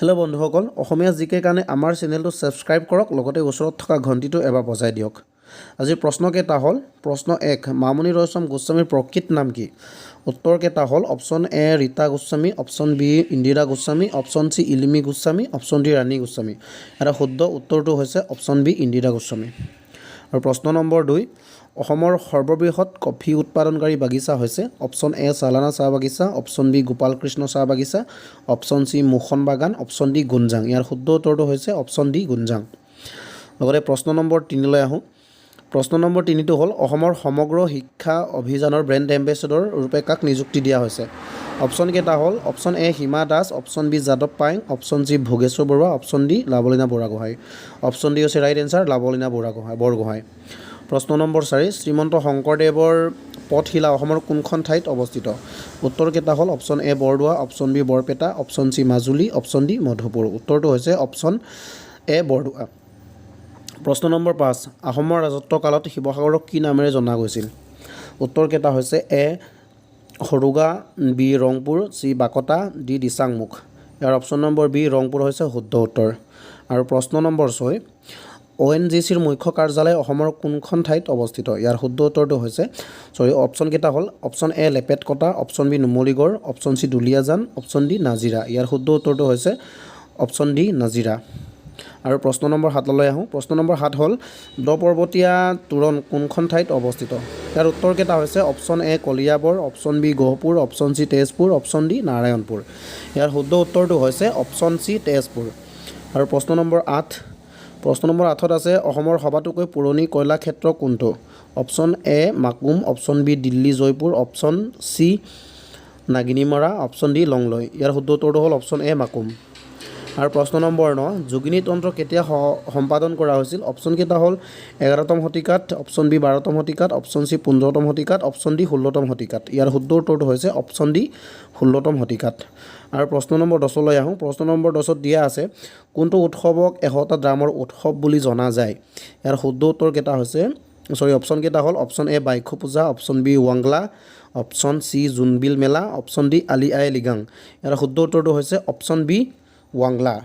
Hello' বন্ধুসকল, অসমীয়া G কেৰ কাৰণে আমাৰ চেনেলটো ছাবস্ক্ৰাইব কৰক, লগতে ওচৰত থকা ঘণ্টিটো এবাৰ বজাই দিয়ক। আজিৰ প্ৰশ্নকেইটা হ'ল, প্ৰশ্ন 1, মামণি ৰয়ছম গোস্বামীৰ প্ৰকৃত নাম কি? উত্তৰকেইটা হ'ল option A Rita Goswami, option B Indira Goswami, option C Ilimi Goswami, option D Rani Goswami. এটা শুদ্ধ উত্তৰটো হৈছে অপশ্যন বি ইন্দিৰা গোস্বামী। আৰু প্ৰশ্ন নম্বৰ 2, অসমৰ সৰ্ববৃহৎ কফি উৎপাদনকাৰী বাগিচা হৈছে? অপশ্যন এ চালানা চাহ বাগিচা, অপশ্যন বি গোপালকৃষ্ণ চাহ বাগিচা, অপশ্যন চি মোহন বাগান, অপশ্যন ডি গুঞ্জাং। ইয়াৰ শুদ্ধ উত্তৰটো হৈছে অপশ্যন ডি গুঞ্জাং। লগতে প্ৰশ্ন নম্বৰ 3লৈ আহোঁ। প্ৰশ্ন নম্বৰ 3টো হ'ল, অসমৰ সমগ্ৰ শিক্ষা অভিযানৰ ব্ৰেণ্ড এম্বেচেডৰ ৰূপে কাক নিযুক্তি দিয়া হৈছে? অপশ্যনকেইটা হ'ল option A Hima Das, option B Jadav Payeng, option C Bhogeswar Barua, option D Lovlina Burhagohain. Option D হৈছে ৰাইট এনচাৰ, লাভলীনা বুঢ়াগোহাঁই বৰগোহাঁই। প্ৰশ্ন নম্বৰ 4, শ্ৰীমন্ত শংকৰদেৱৰ পথশিলা অসমৰ কোনখন ঠাইত অৱস্থিত? উত্তৰকেইটা হ'ল option A Bordowa, option B Barpeta, option C Majuli, option D Madhupur. উত্তৰটো হৈছে অপশ্যন এ বৰদোৱা। প্ৰশ্ন নম্বৰ 5, আহোমৰ ৰাজত্বকালত শিৱসাগৰক কি নামেৰে জনা গৈছিল? উত্তৰকেইটা হৈছে A Saruga, B Rangpur, C Bakta, D Disangmukh. ইয়াৰ অপশ্যন নম্বৰ বি ৰংপুৰ হৈছে শুদ্ধ উত্তৰ। আৰু প্ৰশ্ন নম্বৰ 6, অ'এনজিচিৰ মুখ্য কাৰ্যালয় অসমৰ কোনখন ঠাইত অৱস্থিত? ইয়াৰ শুদ্ধ উত্তৰটো হৈছে, চৰি, অপশ্যনকেইটা হ'ল option A Lepetkata, option B Numaligarh, option C Duliajan, option D Nazira. ইয়াৰ শুদ্ধ উত্তৰটো হৈছে অপশ্যন ডি নাজিৰা। আৰু প্ৰশ্ন নম্বৰ 7লৈ আহোঁ। প্ৰশ্ন নম্বৰ 7 হ'ল, দপৰ্বতীয়া তোৰণ কোনখন ঠাইত অৱস্থিত? ইয়াৰ উত্তৰকেইটা হৈছে option A Kaliabor, option B Gohpur, option C Tezpur, option D Narayanpur. ইয়াৰ শুদ্ধ উত্তৰটো হৈছে অপশ্যন চি তেজপুৰ। আৰু প্ৰশ্ন নম্বৰ 8, প্ৰশ্ন নম্বৰ 8ত আছে, অসমৰ সবাতোকৈ পুৰণি কয়লা ক্ষেত্ৰ কোনটো? Option A Makum, option B Delhi Jaipur, option C Naginimora, option D Longloi. ইয়াৰ শুদ্ধ উত্তৰটো হ'ল অপশ্যন এ মাকুম। আৰু প্ৰশ্ন নম্বৰ 9, যোগিনী তন্ত্ৰ কেতিয়া সম্পাদন কৰা হৈছিল? অপশ্যনকেইটা হ'ল 11তম শতিকাত, অপশ্যন বি 12তম শতিকাত, অপশ্যন চি 15তম শতিকাত, অপশ্যন ডি 16তম শতিকাত। ইয়াৰ শুদ্ধ উত্তৰটো হৈছে অপশ্যন ডি 16তম শতিকাত। আৰু প্ৰশ্ন নম্বৰ 10লৈ আহোঁ। প্ৰশ্ন নম্বৰ 10ত দিয়া আছে, কোনটো উৎসৱক 100টা ড্ৰামৰ উৎসৱ বুলি জনা যায়? ইয়াৰ শুদ্ধ উত্তৰকেইটা হৈছে, চৰি, অপশ্যনকেইটা হ'ল option A Baikho Puja, option B Wangala, option C Jonbeel Mela, option D Ali Aye Ligang. ইয়াৰ শুদ্ধ উত্তৰটো হৈছে অপশ্যন বি ৱাংলা।